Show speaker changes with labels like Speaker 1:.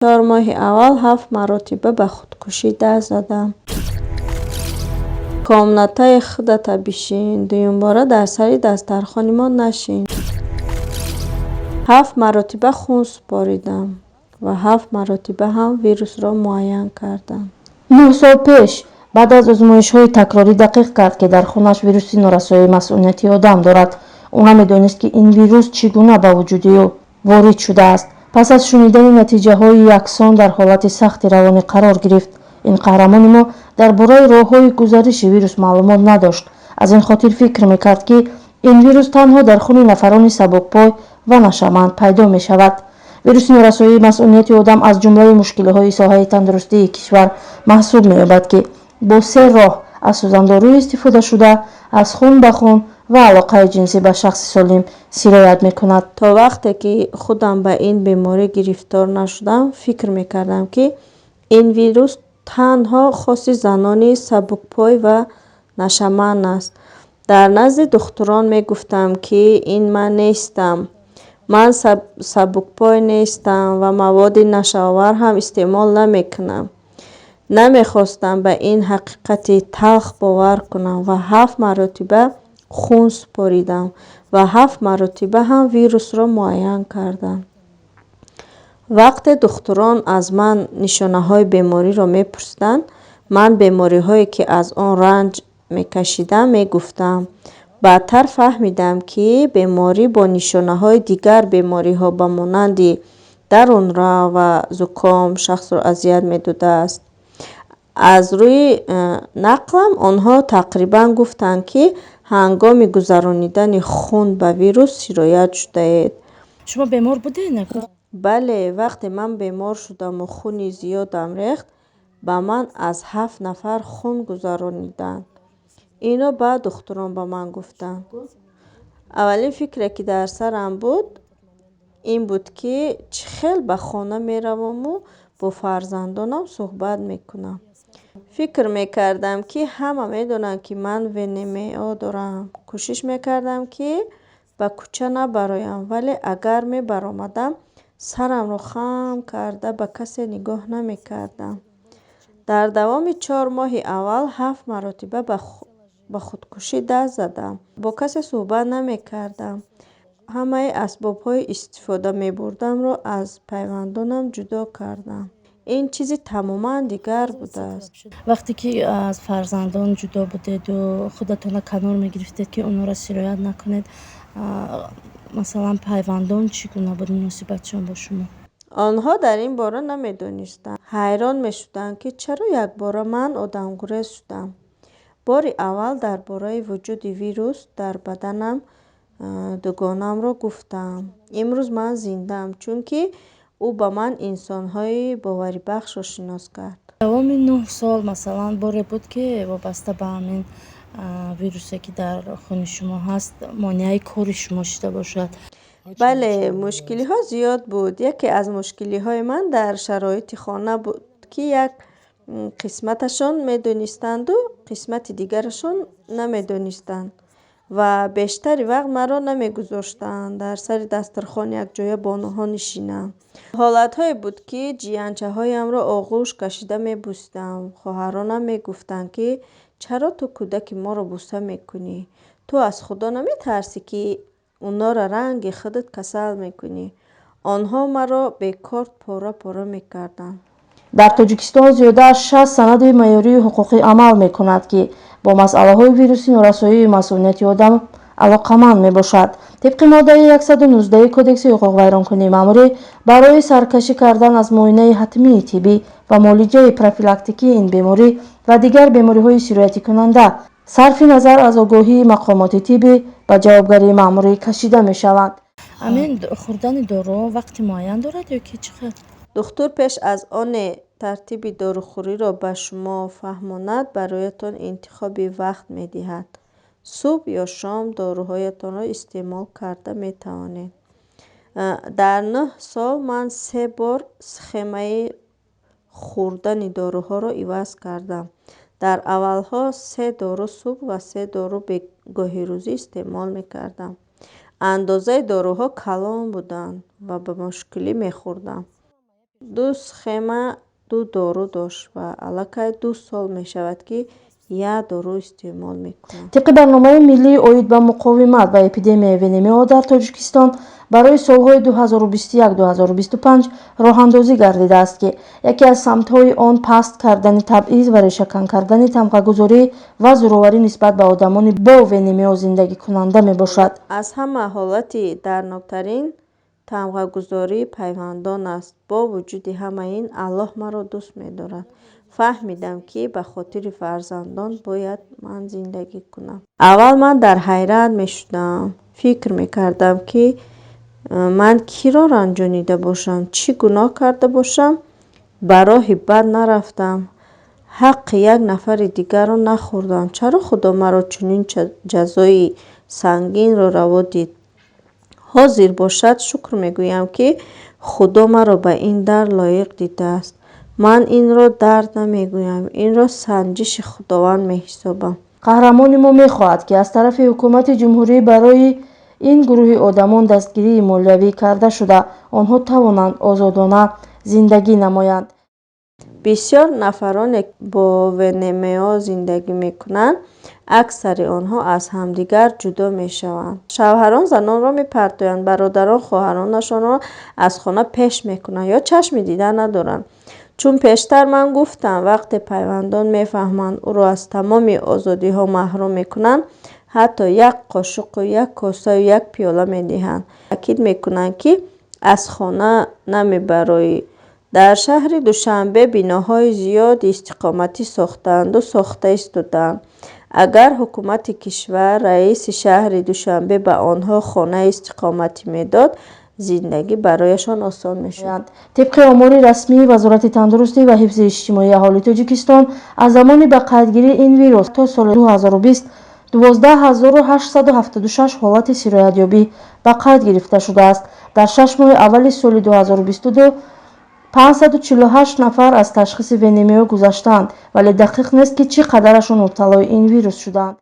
Speaker 1: 4 моҳи аввал ҳафт маротиба ба худкушӣ даст задам. Комнатаи худата бишин, дуюмбора дар сари дастархони мо нашин. Ҳафт маротиба хун супоридам ва ҳафт маротиба ҳам вирусро муайян карданд.
Speaker 2: 9 сол пеш, баъд аз озмоишҳои такрорӣ, дақиқ кард, ки дар хунаш вируси норасоии масунияти одам дорад. Ӯ намедонист, ки ин вирус чӣ гуна ба вуҷуди ӯ ворид шудааст. Пас аз шунидани натиҷаҳои яксон дар ҳолати сахти равонӣ қарор гирифт. Ин қаҳрамони мо дар бораи роҳҳои гузариши вирус маълумот надошт. Аз ин хотир фикр мекард, ки ин вирус танҳо дар хуни нафарони сабукпой ва нашъаманд пайдо мешавад. Вируси норасоии масунияти одам аз ҷумлаи мушкилиҳои соҳаи тандурустии кишвар маҳсуб меёбад, ки бо се роҳ: аз сӯзандорӯи истифодашуда, аз хун ба хун ва алоқаи ҷинсӣ ба шахси солим сироят мекунад.
Speaker 1: То вақте ки худам ба ин беморӣ гирифтор нашудам, фикр мекардам, ки ин вирус танҳо хоси занони сабукпой ва нашъаманд аст. Дар назди духтурон мегуфтам, ки ин ман нестам, ман сабукпой нестам ва маводи нашъаовар ҳам истеъмол намекунам. Намехостам ба ин ҳақиқати талх бовар кунам ва ҳафт маротиба хун супоридам ва ҳафт маротиба ҳам вирусро муайян карданд. Вақте духтурон аз ман нишонаҳои бемориро мепурсиданд, ман бемориҳое, ки аз он ранҷ мекашидам, мегуфтам. Баъдтар фаҳмидам, ки беморӣ бо нишонаҳои дигар бемориҳо, ба монанди дарунрав ва зуком, шахсро азият медодааст. Аз рӯи нақлам, онҳо тақрибан гуфтанд, ки ҳангоми гузаронидани хун ба вирус сироят шудаед.
Speaker 2: Шумо бемор будед?
Speaker 1: Бале, вақте ман бемор шудаму хуни зиёдам рехт, ба ман аз ҳафт нафар хун гузарониданд. Инро баъд духтурон ба ман гуфтанд. Аввалин фикре, ки дар сарам буд, ин буд, ки чӣ хел ба хона мераваму бо фарзандонам суҳбат мекунам. Фикр мекардам, ки ҳама медонанд, ки ман ВНМО дорам. Кӯшиш мекардам, ки ба кӯча набароям, вале агар мебаромадам, сарамро хам карда, ба касе нигоҳ намекардам. Дар давоми 4 моҳи аввал ҳафт маротиба ба худкушӣ даст задам. Бо касе суҳбат намекардам. Ҳамаи асбобҳои истифода мебурдамро аз пайвандонам ҷудо кардам. Ин чизи тамоман дигар будааст.
Speaker 2: Вақте ки аз фарзандон ҷудо будеду худатонро канор мегирифтед, ки онҳоро сироят накунед, масалан, пайвандон чӣ гуна буд муносибатшон бо шумо?
Speaker 1: Онҳо дар ин бора намедонистанд. Ҳайрон мешуданд, ки чаро якбора ман одамгурез шудам. Бори аввал дар бораи вуҷуди вирус дар баданам дугонамро гуфтам. Имрӯз ман зиндаам, чунки ӯ ба ман инсонҳои боварибахшро шинос кард.
Speaker 2: Давоми 9 сол, масалан, боре буд, ки вобаста ба ҳамин вирусе, ки дар хуни шумо ҳаст, монеаи кори шумо шуда бошад?
Speaker 1: Бале, мушкилиҳо зиёд буд. Яке аз мушкилиҳои ман дар шароити хона буд, ки як қисматашон медонистанду қисмати дигарашон намедонистанд ва бештари вақт маро намегузоштанд дар сари дастархон якҷоя бо онҳо нишинам. Ҳолатҳое буд, ки ҷиянчаҳоямро оғӯш кашида мебусидам. Хоҳаронам мегуфтанд, ки чаро ту кӯдаки моро буса мекунӣ, ту аз Худо наметарсӣ, ки онора ранги худат касал мекунӣ? Онҳо маро бе корд пора пора мекарданд.
Speaker 2: Дар Тоҷикистон зиёда аз 60 санади меъёрии ҳуқуқӣ амал мекунад, ки бо масъалаҳои вируси норасоии масунияти одам алоқаманд мебошад. Тибқи моддаи 119 Кодекси ҳуқуқвайронкунии маъмурӣ, барои саркашӣ кардан аз муоинаи ҳатмии тиббӣ ва муолиҷаи профилактикии ин беморӣ ва дигар бемориҳои сироятикунанда, сарфи назар аз огоҳии мақомоти тиббӣ, ба ҷавобгарии маъмурӣ кашида мешаванд. Ҳамин хӯрдани дору вақти муайян дорад ё ки чӣ хел?
Speaker 1: Духтур пеш аз оне тартиби дорухӯриро ба шумо фаҳмонад, бароятон интихоби вақт медиҳад. Субҳ ё шом доруҳоятонро истеъмол карда метавонед. Дар 9 сол ман се бор схемаи хӯрдани доруҳоро иваз кардам. Дар аввалҳо се дору субҳ ва се дору бегоҳирӯзӣ истеъмол мекардам. Андозаи доруҳо калон буданд ва ба мушкилӣ мехӯрдам. Ду схема, ду дору дошт ва аллакай 2 сол мешавад, ки як дору истеъмол мекунам.
Speaker 2: Тибқи барномаи миллии оид ба муқовимат ба эпидемияи ВНМО дар Тоҷикистон барои солҳои 2021-2025 роҳандозӣ гардидааст, ки яке аз самтҳои он паст кардани табъиз ва решакан кардани тамғагузорӣ ва зӯроварӣ нисбат ба одамони бо ВНМО зиндагикунанда мебошад.
Speaker 1: Аз ҳама ҳолати дардноктарин тамғагузории пайвандон аст. Бо вуҷуди ҳамаи ин, Аллоҳ маро дӯст медорад. Фаҳмидам, ки ба хотири фарзандон бояд ман зиндагӣ кунам. Аввал ман дар ҳайрат мешудам, фикр мекардам, ки ман киро ранҷонида бошам, чӣ гуноҳ карда бошам. Ба роҳи бад нарафтам, ҳаққи як нафари дигарро нахӯрдам. Чаро Худо маро чунин ҷазои сангинро раво дид? Ҳозир бошад, шукр мегӯям, ки Худо маро ба ин дард лоиқ дидааст. Ман инро дард намегӯям, инро санҷиши Худованд меҳисобам.
Speaker 2: Қаҳрамони мо мехоҳад, ки аз тарафи ҳукумати ҷумҳурӣ барои ин гурӯҳи одамон дастгирии молиявӣ карда шуда, онҳо тавонанд озодона зиндагӣ намоянд.
Speaker 1: Бисёр нафароне бо ВНМО зиндагӣ мекунанд, аксари онҳо аз ҳамдигар ҷудо мешаванд. Шавҳарон занонро мепартоянд, бародарон хоҳаронашонро аз хона пеш мекунанд ё чашми дида надоранд. Чун пештар ман гуфтам, вақте пайвандон мефаҳманд, ӯро аз тамоми озодиҳо маҳрум мекунанд, ҳатто як қошуқу як косаю як пиёла медиҳанд, таъкид мекунанд, ки аз хона намебароӣ. Дар шаҳри Душанбе биноҳои зиёди истиқоматӣ сохтаанду сохта истодаанд. Агар ҳукумати кишвар, раиси шаҳри Душанбе ба онҳо хонаи истиқоматӣ медод, зиндагӣ барояшон осон мешуд.
Speaker 2: Тибқи омори расмии Вазорати тандурустӣ ва ҳифзи иҷтимоии аҳолии Тоҷикистон, аз замони ба қайдгирии ин вирус то соли 2020 12 876 ҳолати сироятёбӣ ба қайд гирифта шудааст. Дар 6 моҳи аввали соли 2022 548 нафар аз ташхиси ВНМО гузаштаанд, вале дақиқ нест, ки чӣ қадарашон мубталои ин вирус шудаанд.